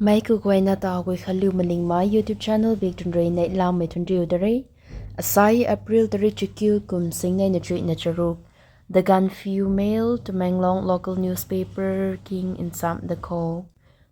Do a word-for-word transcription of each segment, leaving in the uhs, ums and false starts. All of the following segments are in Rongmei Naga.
Mei kaguayna ta Guikhanliu Malingmei YouTube channel bik tun rui neihlamei tun riu da re. Asai April tarik chakiu kum singnei na chuihna charuk. The Gaanphiu Mail, Tamenglong local newspaper king in sam da kho.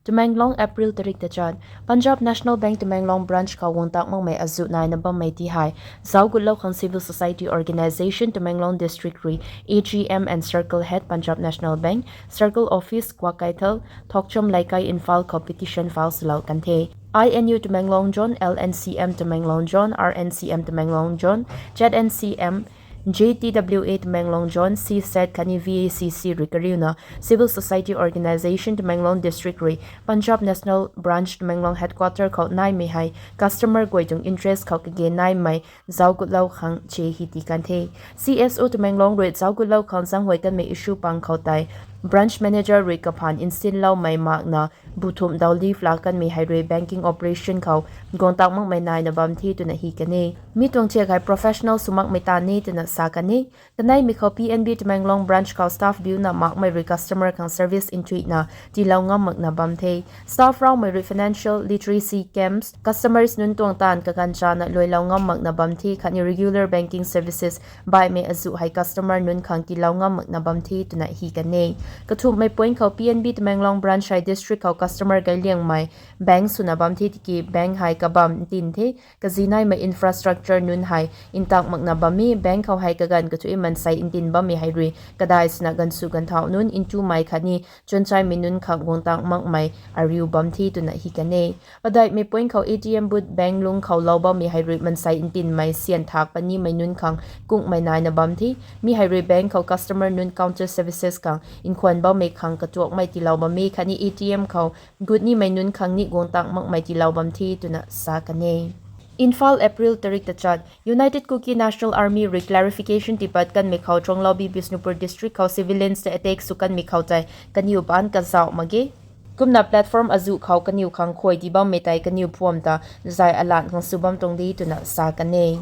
Tamenglong, April tarik tachat. Punjab National Bank Tamenglong branch khou guang tak makmei azuh naina bammei ti hei zauc gutlou khang civil society organisation Tamenglong district rui A G M and circle head Punjab National Bank, circle office Kwakeithel, Thokchom Leikai, Imphal khou petition file swlou kan the. I N U Tamenglong Zone, L N C M Tamenglong Zone, R N C M Tamenglong Zone, Z N C M, J T W A Tamenglong Zone, C SAT khatni V A C C rui kariuna civil society organisation Tamenglong district rui Punjab National Branch Tamenglong headquarter khou naimei hei customer guay tuang interest khou kage naimei zauc gutlou khang che hi ti kan the. C S O Tamenglong rui zauc gutlou khang zaenghuay kanmei issue pang khou tei branch manager rui kaphaan nsinloumei makna bu thumh dau leave laa kanmei hei rui banking operation khou guang tak makmei naina bam the twna hi kan e. Mi tuang thiak hei professional sw makmei ta ni twna sa kan e. Kaneimei khou P N B Tamenglong branch khou staff biuna makmei rui customer khang service nthuihna tiilou ngam makna bam the. Staff raumei rui financial literacy camps, customers nunc tuang taanv kaganv chana luailou ngam makna bam the khatni regular banking services baihmei azuh hei customer nunc khang tiilou ngam makna bam the twna hi kan e. Kathumhmei point khou P N B Tamenglong branch hei district khou customer gayliangmei bank swna bam the tiki bank hei kabamv ntin the, kazi naimei infrastructure nunc hei ntak makna bam e, bank khou hei kaganv kathuimei mansei ntin bammei hei rui kadai swna ganvsw ganvthauh nunc ntumei khatni chwnchaimei nunc khang guang tak makmei ariu bam the twna hi kan e. Padeihmei point khou A T M booth bank lungc khou lou bammei hei rui mansei ntinmei syan thak panimei nunc khang kungmei naina bam the. Mi hei rui bank khou customer nunc counter services khang nkhwan bammei khang katuakmei tiilou bam e khatni A T M khou gut nimei nunc khang ni guang tak makmei tiilou bam the twna sa kan e. Imphal, April tarik tachat. United Kuki National Army rui clarification tiipat kanmei khou Chonglaubi Bishnupur district khou civilians ta attack sw kanmei khou tei kaniw baan kazauh mak ge. Kumna platform azuh khou kaniw khang khuay tii bammei tei kaniw phuam ta zay alan khang sw bam tuang de twna sa kan e.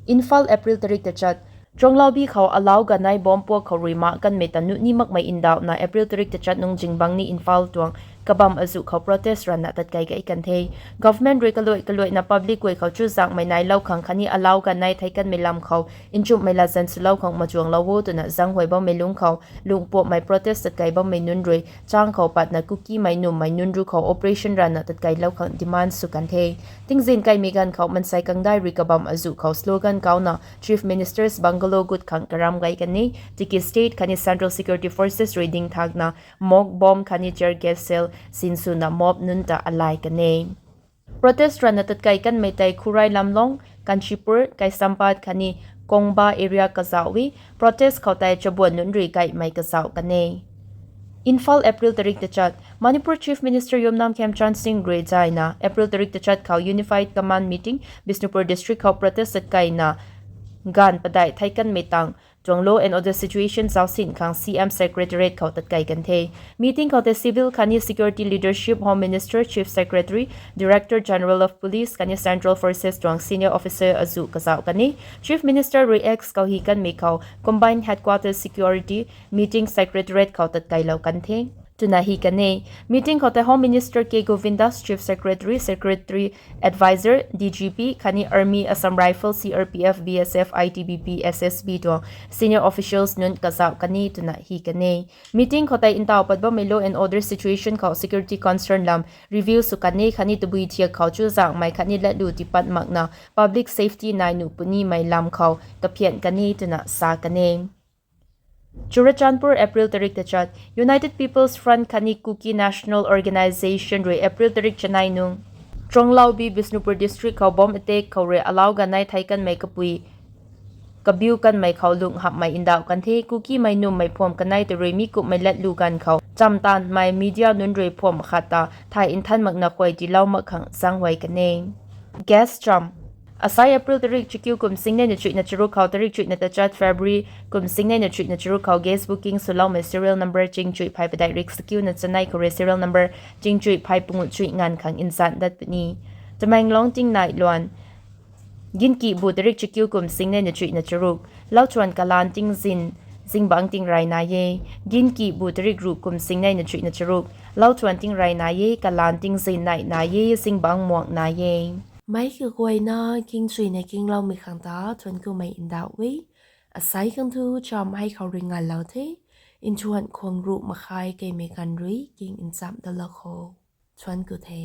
Imphal, April tarik tachat. Chonglaubi khou alau ganei bomb puak khou rui mak kanmei ta nuh ni makmei ndauhna April tarik tachat nung zingbangc ni Imphal tuang kabamv azuh khou protest ranna tatkei gay kan the. Government rui kaluai kaluaina public guay khou chuzaenghmei nailou khang khatni alau ganei thei kanmei lam khou nchumhmei latzan swlou khang machuanglou o twna zaenghuay bammei lungc khou lungh puamhmei protest tatkei bammei nunc rui chang khou patna Kukimei nummei nunc ru khou operation ranna tatkeilou khang demand sw kan the. Tingzin kaimei ganv khou mansei kangdai rui kabamv azuh khou slogan kauna Chief Minister's Bungalow gut khang karam gay kan e, tiki state khatni central security forces rui dingthakna mock bomb khatni tear gas shell sinswna mob nunc ta alay kan e. Protest ranna tatkei kanmei tei Khurai Lamlong, Kanchipur, Kaisampad khatni Kongba area kazauh e. Protest khou tei chabuan nunc rui kaimei kazauh kan e. Imphal, April tarik tachat. Manipur Chief Minister Yumnam Khemchand Singh rui zayna April tarik tachat khou Unified Command meeting Bishnupur district khou protest tatkeina ganv padeih thei kanmei tang tuang law and order situation zaucsin khang C M secretariat khou tatkei kan the. Meeting khou tei civil khatni security leadership, Home Minister, Chief Secretary, Director General of Police khatni Central Forces tuang senior officer azuh kazauh kan e. Chief Minister rui X khou hi kanmei khou Combined Headquarters Security Meeting Secretariat khou tatkeilou kan the twna hi kan e. Meeting khou tei Home Minister K Govindas, Chief Secretary, Secretary Advisor, D G P khatni Army, Assam Rifle, C R P F, B S F, I T B P, S S B tuang senior officials nunc kazauh kan e twna hi kan e. Meeting khou tei ntaw pat bammei law and order situation khou security concern lam review sw kan e khatni tabui thiak khou chuzaenghmei khatni latlu tiipat makna public safety nai nuh punimei lam khou kaphian kan e twna sa kan e. Churachandpur, April tarik tachat. United People's Front khatni Kuki National Organisation rui April tarik chanei nung Chonglaubi Bishnupur district khou bomb attack khou rui alau ganei thei kanmei kapui kabiu kanmei khou lungh hamhmei ndauh kan the. Kukimei nummei phuam kanei ta rui mi kumhmei latlu ganv khou chamtaanvmei media nunc rui phuam khat ta thay nthan makna khuay tiilou mak khang zaenghuay kan e. Guest cham. Asai April tarik chakiu kum singnei na chuihna charuk khou tarik chuihna tachat February kum singnei na chuihna charuk khou guest booking swloumei serial number chingchuih phay padeih rik sakiuna chanei khou rui serial number chingchuih phay panguh chuih nganv khang nzan dat puni. Tamenglong tingnai luan. Ginkihbu tarik chakiu kum singnei na chuihna charuk. Lauchuan kalan tingzin zingbangc tingrayna e. Ginkihbu tarik ruh kum singnei na chuihna charuk. Lau thuan tingrey nai e, kalan tingzin neih nai e, zingbangc muang nai e. Meic kaguayna kingchuina kingloumei khang ta thuanc kumei ndauh e. Asei khang thu chamv hei khou rui nganlou the. Nthuan khwang ruh makhai keymei ganv rui king nchamh dalou kho. Thuanc ku the.